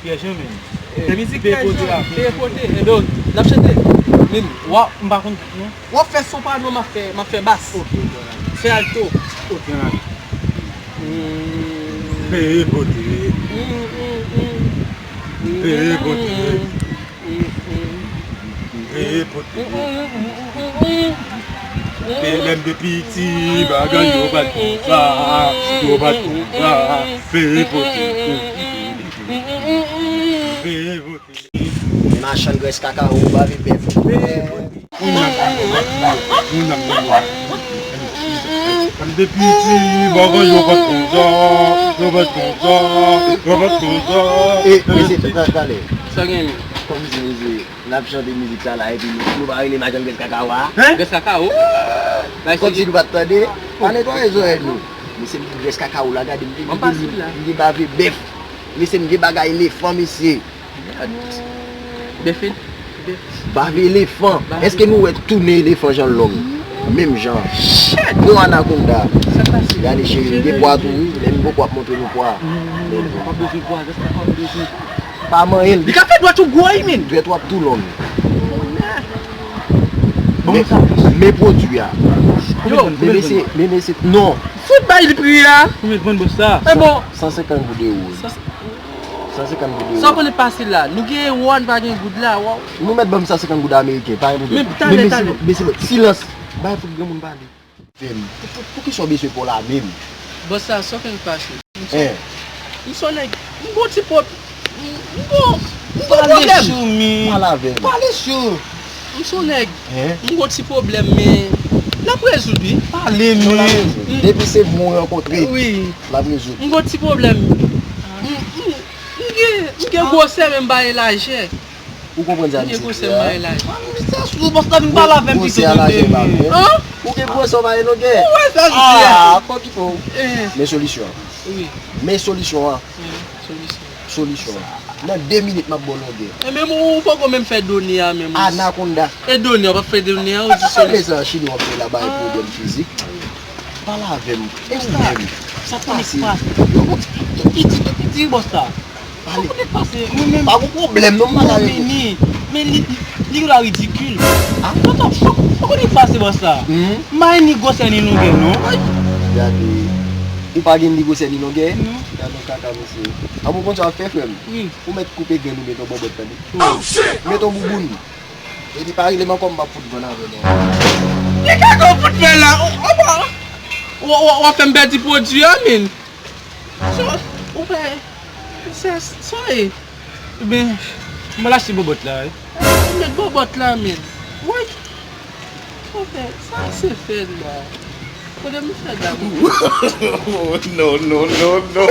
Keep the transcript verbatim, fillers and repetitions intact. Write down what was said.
Pyè Jan, men. Fè mizik Pyè Jan, Pyè Pote, enben, n ap chante. Men, wa, m pa konn, non. W ap fè soprano, m ap fè, m ap fè bas. Ok, ok, ann ale. Fè alto. Ok, ann ale. Pyè Pote. Pyè Pote. Pyè Pote. Te lè m te piti, bagay yo pa t konsa, yo pa t konsa. Pyè Pote. Pyè Pote. Machann grès kakawo, bave bèf. Pyè Pote. Lè m te piti, bagay yo pa t konsa, yo pa t konsa, yo pa t konsa. E, mesye, ta-, tale. Sa gen, men? Kòmsi, mesye, n ap chante mizik sa la, epi nou, nou pa rele machann grès kakawo a? Hein? Grès kakawo? Kòmsi nou pa t tande? Pa netwaye zòrèy nou. Mesye, m di grès kakawo la, gade, m te, m te, m te bave bèf. Mesye, m gen bagay elefan, mesye. Bèf, bèf. Bave elefan. Bave. Èske nou wè tounen elefan jan l long? Menm jan. Shit! Bon anakonda. Sa k pase? Gade cheri, m gen pwa tou, wi. Men m poko ap montre nou pwa. Non, non, non, pa bezwen pwa, jis pa bezwen. Pa manyen l. Li ka fè dwèt ou gwo, wi, men. Dwèt w ap tou long. Bon, men, sa. Men pwodui a. Yo. Men mesye, men mesye, non. Fout bay li pri a. Konbyen vann bòs sa? E bon. San senkant goud ewo. San senkant goud ewo. Sa w konnen pase la? Nou gen ewo a, nou pa gen goud la, waw. Nou mèt ban m san senkant goud ameriken, pa gen pwoblèm. Men talè, talè. Men mesye, silans. Bay fout granmoun pale. Pou, pou, poukisa w bezwen pa w la menm? Bòs sa, sa w konnen pase? Hein. M se yon nèg, m gon ti pwob-, m, m gon, m gon pwoblèm. Pale sou mi. Pale avè m. Pale sou. M se yon nèg, hein? M gon ti pwoblèm, men n ap rezoud, wi. Pale, men. Depi se moun rankontre. Wi. L ap rezoud. M gon ti pwoblèm. M, m, m gen, m gen gwosè, men m pa gen lajè. Ou konprann sa m di la? M gen gwosè, m pa gen lajè. Sa sou bòs la vin pale avè m pito tande. Gwosè a lajè pa menm. Hein? Ou gen gwosè, w pa gen longè. Ou wè sa m di a? Ah, kòkito. Eh. Men solisyon an. Wi. Men solisyon an. Eh, solisyon. Solisyon an. Nan de minit, m ap ba w longè. E menm ou poko menm fè done a menm. Anakonda. E done a, w ap fè done a, ou di solisyon. Sa chili w ap fè la, bay pwoblèm fizik. Pale avè m. Ou menm. Sa konnen ki pase? Ki, ki, ki, ki, ki bòs la? Pale. Ou konnen ki pase? Mwen menm. Pa gon pwoblèm, non, m pale avè w. Men li, li la ridikil. Ah? Tonton, ou konnen ki pase bòs la? Hmm? M pa ni gwosè ni longè, non. Gade. Ou pa gen ni gwosè ni longè? Non. Gade yon kaka, mesye. A, bon, konn sa w ap fè, frè m? Wi. Ou mèt koupe grenn ou met yon bòbòt, tande? Oh, shit! Met yon bouboun. Epi pa rele m ankò, m p ap fout vann avè w non. Ki kaka w fout fè la? W, w, w, w ap fè m pèdi pwodui a, men. Sa, ou fè, sa, sa e. Ebyen, m al achte bòbòt la, wi. Ou met bòbòt la, men. Woy. Sa fè, sa se fè la. Kote m fè dam? No, no, no, no.